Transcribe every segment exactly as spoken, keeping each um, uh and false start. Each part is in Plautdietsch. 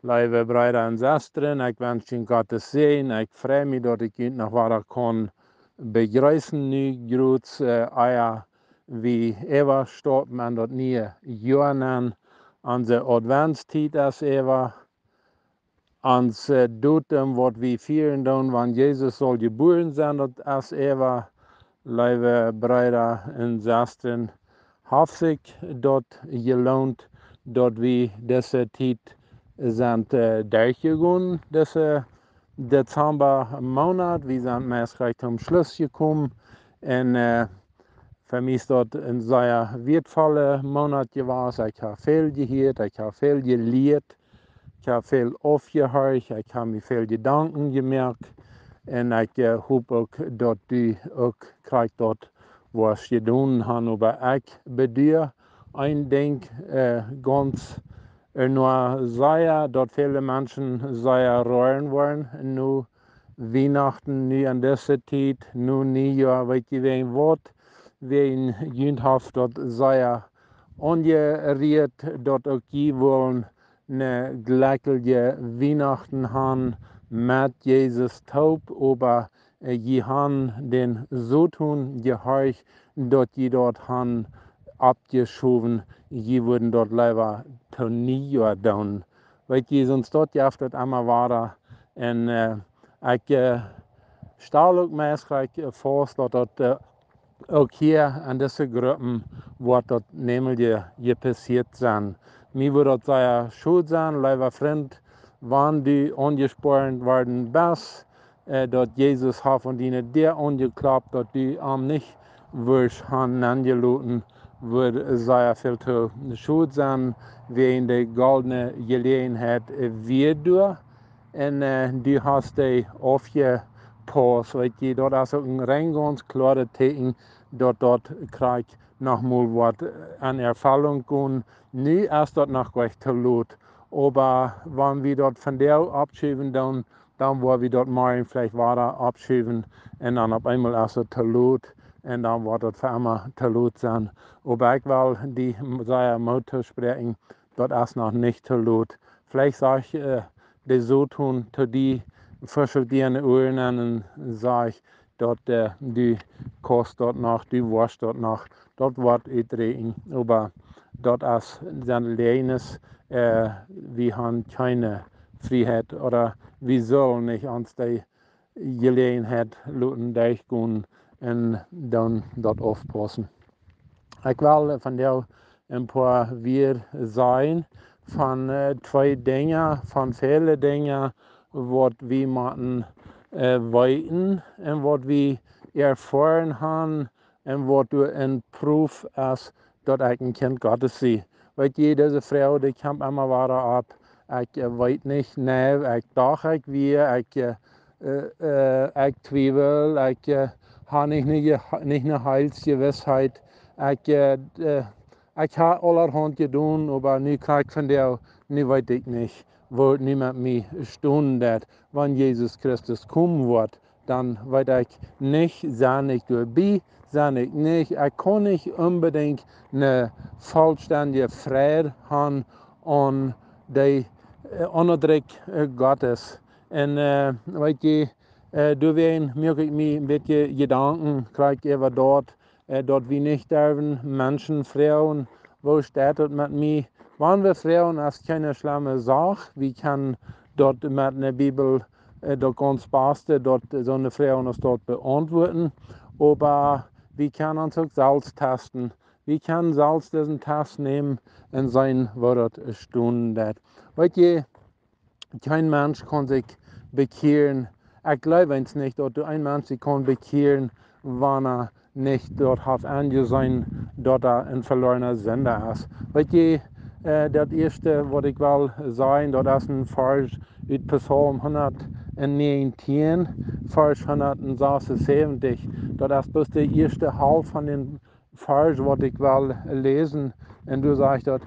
Leewe Breeda un Sestren, ekj wensch junt Gottes Säajen. Ekj frei mie, daut ekj junt noch wada kaun bejreessen nu, jrots, äh, ea wie äwa staupen aun daut niee Joa nenn. Onse Adventstiet es äwa. Ons, äh, Datum, waut wie fieren doonen, wan Jesus saul jebuaren sennen, daut es äwa. Leewe Breeda un Sestren, haft sikj daut jeloont, daut wie dise Tiet sent, äh, derchjegonen, dise Dezembamoonat? Wie sent meist jlikj toom Schluss jekomen. Un, äh, fa mie es daut een sea wieetvolla Moonat jewast. Ekj hab väl jehieet, ekj hab väl jelieet, ekj hab väl aufjehorcht, ekj hab mie väl Jedanken jemoakt. Un ekj, äh, hop uk, daut du uk krakjt daut woascht jedonen han. Oba ekj bedoa een Dinkj, äh, gaunz, äh, nu sea, daut väle Menschen sea roaren woaren, nu Wienachten, nu aun dise Tiet, nu Nieejoa, weet jie wäajen waut? Wäajen junt haft daut sea aunjerieet, daut uk jie wullen ne jlekjelje Wienachten han met Jesus toop, oba, äh, jie han dän Soton jehorcht, daut jie daut han oppjeschowen, jie wudden daut leewa to Nieejoa doonen. Weet jie, soont daut jeft daut emma wada. Un, äh, ekj, äh, stal uk meist jlikj, äh, faust, daut daut, äh, uk hia aun dise Gruppen woat daut nämlich je-, jepassieet sennen. Mie wudd daut sea schod sennen, leewa Frint, wan du aunjespornt worden best, äh, daut Jesus haft aun diene Däa aunjekloppt, daut du am nich wurscht han nenjeloten, wudd sea väl to schod sennen, wäajen de goldne Jeläajenheit, äh, wia doa. Un, äh, du hast dee aufjepaust, weet jie, daut es uk een rein gaunz kloaret Tieekjen, daut daut krakjt noch mol woat, äh, aun Erfellunk gonen. Nu es daut noch nich to lot. Oba wan wie daut vondoag oppschuwen doonen, dan woa wie daut morjen veleicht wada oppschuwen. Un dan opp eemol es et to lot. Un dan woat et fa emma to lot sennen. Oba ekj well die sea Moot toospräakjen, daut es noch nich to lot. Veleicht sajcht, äh, de Soton to die, fuschelt die aun de Uaren un sajcht, daut, äh, du kaust daut noch, du woascht daut noch, daut woat utdrekjen. Oba daut es, sent Läajes, äh, wie han kjeene Frieheit, ooda wie sellen nich ons dee Jeläajenheit loten derchgonen un dan daut aufpaussen. Ekj well vondoag een poa Wieed sajen von, äh, twee Dinja, von väle Dinja, waut wie motten, äh, weeten un waut wie erfoaren han un waut doa een Proof es, daut ekj een Kjint Gottes sie. Weet jie, dise Froag, dee kjemt emma wada opp. Ekj, äh, weet nich, nä, ekj docht, ekj wia, ekj, äh, äh, äh, ekj twiewel, ekj, äh, ha nich, nich, nich ne Heilsjewissheit. Ekj, äh, äh, ekj ha aulahaunt jedonen, oba nu krakjt vondoag, nu weet ekj nich, woo et nu met mie stonen deit, wan Jesus Christus komen woat. Dan weet ekj nich, sie ekj doabie, sie ekj nich. Ekj kaun nich onbedinjt ne vollstendje Freid han aun dee, äh, Onderdruck, äh, Gottes. Un, äh, weet jie, äh, doawäajen moak ekj mie een bät Jedanken, krakjt äwa daut, äh, daut wie nich derwen Menschen froagen, woo steit et met mie? Wan wie froagen, es kjeene schlemme Sach. Wie kjennen daut met ne Bibel, äh, daut gaunz baste, daut, äh, soone Froagen aus daut beauntwuaden. Oba wie kjennen ons uk selfst testen. Wie kjennen selfst disen Test nämen un seenen, woo daut stonen deit. Weet jie, kjeen Mensch kaun sikj bekjieren. Ekj jleew eent nich, daut doa een Mensch sikj kaun bekjieren, wan hee nich daut haft enjeseenen, daut hee een veloarna Sinda es. Weet jie, äh, daut ieeschte, waut ekj well sajen, daut es een Varsch ut Psalm hundatnäajentieen, Varsch hundatsasunsäwentich. Daut es bloos de ieeschte Halft von dän Varsch, waut ekj well läsen. Un doa sajcht daut: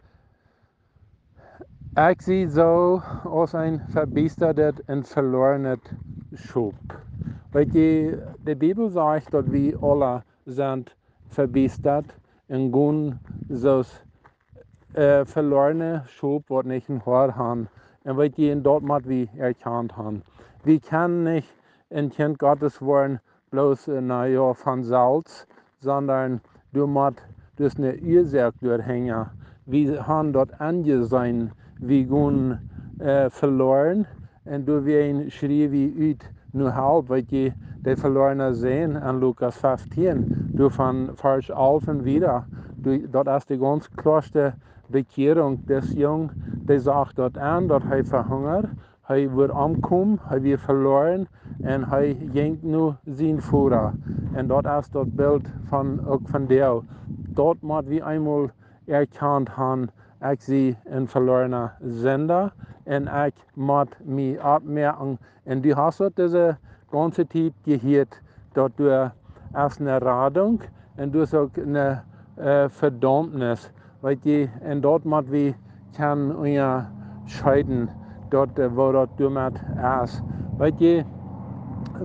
"Ekj sie soo aus een vebiestadet un veloarnet Schop." Weet jie, de Bibel sajcht, daut wie aula sent vebiestat un gonen soo aus äh, veloarne Schop, waut nich een Hoad han. Un weet jie, un daut mott wie erkjant han. Wie kjennen nich een Kjint Gottes woaren, bloos, äh, na jo, von selfst, sonda du mott, du hast ne Uasoak doahinja. Wie han daut aunjeseenen, wie gonen, äh, veloaren, un doawäajen schrieejen wie ut no Help, weet jie, de veloarne Sän en Lukas feftieen, doa von Varsch alf un wieda, doa, daut es de gaunz kloaste Bekjierunk. Dis Jung, dee sach daut aun, daut hee vehungad, hee wudd omkomen, hee wia veloaren, un hee jinkj no sien Voda. Un daut es daut Bilt von, uk von die. Daut mott wie eemol erkjant han, ekj sie een veloarna Sinda, un ekj mott mie oppmoaken. Un du hast daut dise gaunze Tiet jehieet, daut doa es ne Radunk un doa es uk ne, äh, Vedaumnis. Weet jie, un daut mott wie kjennen unjascheeden, daut, äh, woo daut doamet es. Weet jie,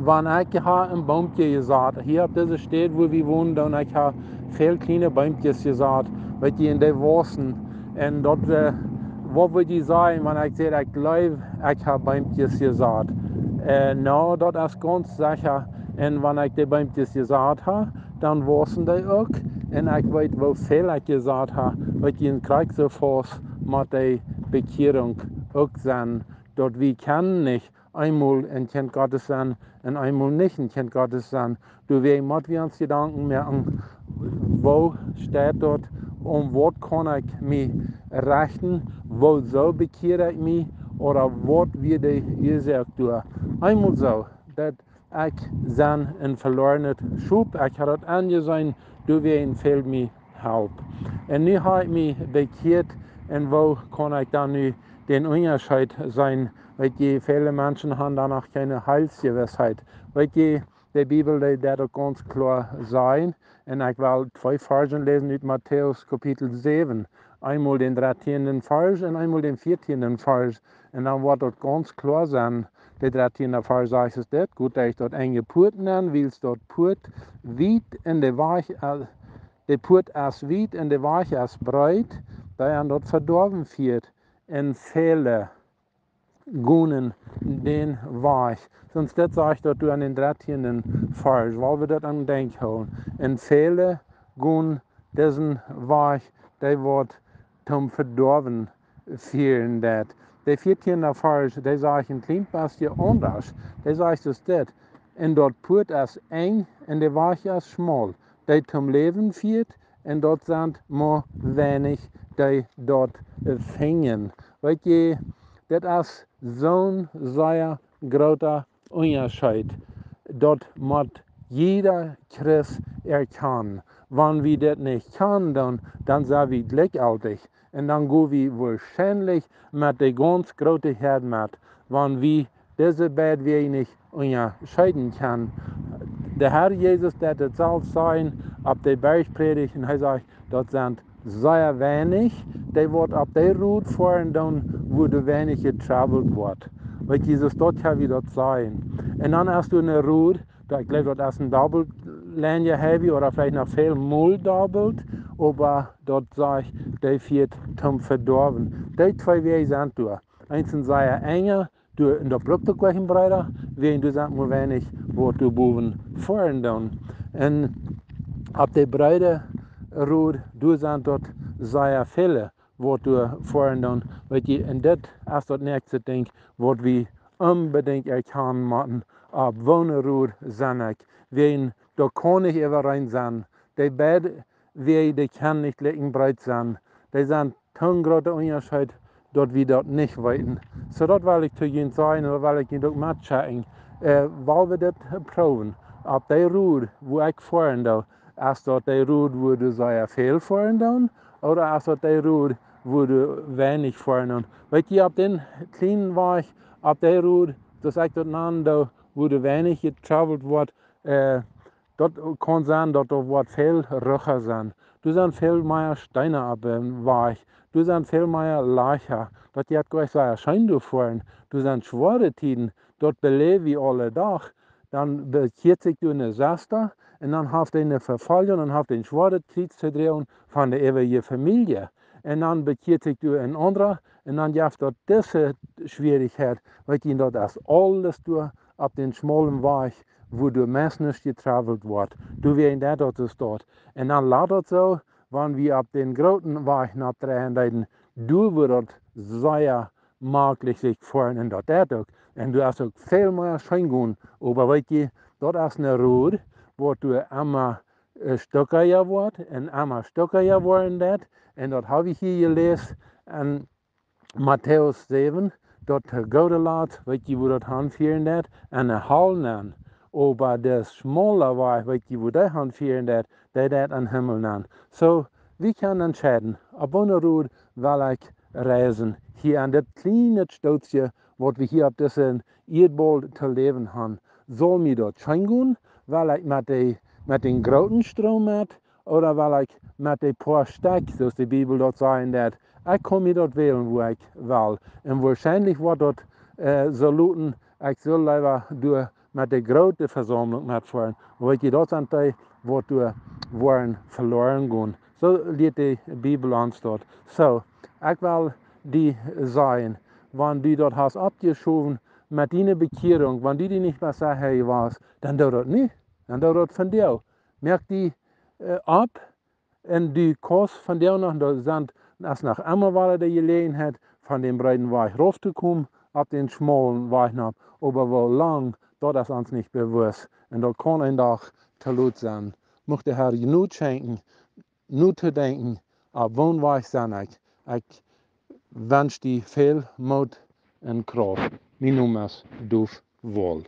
wan ekj ha een Boomkje jesat, hia opp dise Städ, wua wie wonen, dan ekj ha väl kjliene Boomkjes jesat, weet jie, un dee wausen. Un daut, äh, waut wudd jie sajen, wan ekj saj, ekj jleew, ekj ha Boomkjes jesat? Äh, no, daut es gaunz secha. Un wan ekj de Boomkjes jesat ha, dan wausen dee uk. Un ekj weet, woo väl ekj jesat ha, weet jie, un krakjt soo faust mott de Bekjierunk uk sennen, daut wie kjennen nich eemol een Kjint Gottes sennen un eemol nich een Kjint Gottes sennen. Doawäajen mott wie ons Jedanken moaken, woo steit daut, om waut kaun ekj mie rechten, woosoo bekjia ekj mie, ooda waut wia de Uasoak doa? Eemol soo, daut ekj sie een veloarnet Schop, ekj ha daut aunjeseenen, doawäajen fäld mie Help. Un nu ha ekj mie bekjieet, un woo kaun ekj dan nu dän Unjascheet seenen? Weet jie, väle Menschen han doa noch kjeene Heilsjewissheit. Weet jie, de Bibel, dee deit daut gaunz kloa sajen. Un ekj well twee Varsch läsen ut Matäus Kapitel säwen. Eemol dän dartieenden Varsch un eemol dän vieetieenden Varsch. Un dan woat daut gaunz kloa sennen. De dartieende Varsch sajcht es dit: Got junt daut enje Puat aun, wiels daut Puat wiet un de Wajch, äh, de Puat es wiet un de Wajch es breet, dee aun daut Vedoawen fieet, un väle gonen dän Wajch. Soo, dit sajcht daut doa aun dän dartieenden Varsch, wiels wie daut aun denkj hoolen. Un väle gonen disen Wajch, dee woat toom Vedoawen fieren deit. De vieetieende Varsch, dee sajcht een kjlien bät aundasch. Dee sajcht es dit: Un daut Puat es enj un de Wajch es schmaul, dee toom Läwen fieet, un daut sent mau weinich, dee daut finjen. Weet jie, dit es soon sea groota Unjascheet. Daut mott jieda Christ erkjanen. Wan wie dit nich kjanen, dan, dan sent wie jlikjjeltich. Un dan go wie woarschienlich met de gaunz groote Häad met, wan wie dise beid Wäaj nich unjascheeden kjennen. De Herr Jesus deit et selfst sajen opp de Bergpredigt, un hee sajcht, daut sent sea weinich, dee waut opp dee Road foaren doonen, wua doa weinich jetravelt woat. Weet jie, daut kaun wie daut sajen. Un dan es doa ne Road, daut, ekj jleew, daut es een double lane highway ooda veleicht noch väl mol double, oba daut sajcht, dee fieet toom Vedoawen. Dee twee Wäaj sent doa. Eent es sea enja, doa, un daut brukt uk kjeene breeda, wäajen doa sent mau weinich waut doa bowen foaren doonen. Un opp de breede Road, doa sent daut sea väle waut doa foaren doonen. Weet jie, un dit es daut näakjste Dinkj, waut wie onbedinjt erkjanen motten, opp woone Road sie ekj. Wäajen doa kaun nich äwareen sennen. Dee beid Wäaj, dee kjennen nich jlikj breet sennen. Dee sent soon groota Unjascheet, daut wie daut nich weeten. Soo, daut well ekj to junt sajen, un daut well ekj junt uk metschekjen. Äh, wiels wie dit proowen. Opp dee Road, wua ekj foaren doo, es daut dee Road, wua doa sea väl foaren doonen, ooda es daut dee Road, wua doa weinich foaren doonen? Weet jie, opp dän kjlienen Wajch, opp dee Road, daut ekj daut nanen doo, wua doa weinich jetravelt woat, äh, daut kaun sennen, daut doa woat väl ruja sennen. Doa sent väl mea Steena opp dän Wajch. Doa sent väl mea Lajcha. Daut jeit goanich sea scheen doa foaren. Doa sent schwoare Tieden. Daut beläw wie aule Dach. Dan bekjieet sikj doa ne Sesta, un dan haft dee ne Vefoljunk, dan haft dee een schwoaret Kjriez to droagen von de äwaje Famielje. un dan bekjieet sikj doa een aundra, un dan jeft daut dise Schwierichkjeit, weet jie, daut es aules doa opp dän schmaulen Wajch, wua doa meist nich jetravelt woat. Doawäajen deit daut soo doa. Un dan lat daut soo, wan wie opp dän grooten Wajch nopp dreien deeden, doa wudd daut sea maklich sikj foaren un daut deit uk. Un doa es uk väl mea scheen gonen. Oba weet jie, daut es ne Rod, waut doa emma äh, stockja woat un emma stockja woaren deit. Un daut hab ekj hia jeläst en Matäus säwen, daut de goode Lat, weet jie, wua daut hanfieren deit, en de Hal nenn. Oba de schmole Wajch, weet jie, wua dee hanfieren deit, dee deit en Himmel nenn. Soo, wie kjennen entscheiden, opp woone Rod well ekj reisen. Hia en dit kjliene Stootje, waut wie hia opp disen Ieedbaul to läwen han. Saul mie daut scheen gonen, well ekj met de, met dän grooten Stroom met, ooda well ekj met de poa Stekj, soo aus de Bibel daut sajen deit? Ekj kaun mie daut wälen, wua ekj well. Un woarschienlich woat daut, äh, soo luten, ekj saul leewa doa met de groote Vesaumlunk metfoaren. Weet jie, daut sent dee, waut doa woaren veloaren gonen. Soo lieet de Bibel ons daut. Soo, ekj well die sajen, wan du daut hast oppjeschowen met diene Bekjierunk, wan du die nich mea secha wieescht, dan doo daut nu. Dan doo daut vondoag. Moak die, äh, opp, un du kaust vondoag noch, doa sent, es noch emma wada de Jeläajenheit, von dän breeden Wajch rauf to komen, opp dän schmaulen Wajch nopp. Oba woo lang, daut es ons nich bewust. Un daut kaun een Dach to lot sennen. Mucht de Herr Jnod schenkjen, nu to denkjen, opp woon Wajch sie ekj. Ekj wensch die väl Moot un Krauft. Mien Nomen es Duf Wall.